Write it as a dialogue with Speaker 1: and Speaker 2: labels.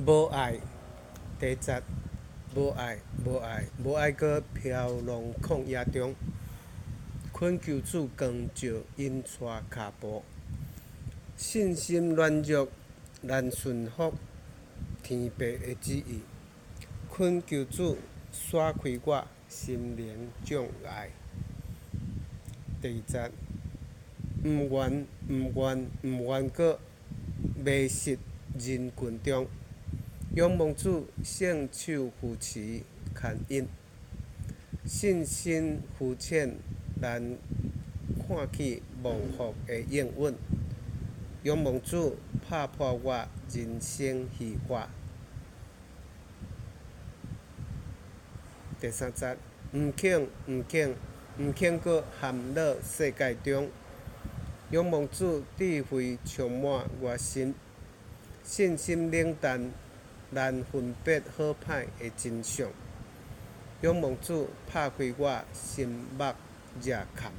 Speaker 1: 無愛，第一節，無愛，無愛，無愛閣飄浪曠野中，懇求主光照引帶跤步。信心軟弱難順服天父的旨意，懇求主徙開我心靈障礙。第二節，毋願，毋願，毋願閣迷失人群中，仰望主聖手扶持牽引，信心膚淺難看見蒙福的應允，仰望主拍破我人生虛華。第三節，毋肯，毋肯，毋肯閣陷落世界中，仰望主智慧充滿我心，信心冷淡難分別好歹的真相，仰望主拍開我心目熱坎。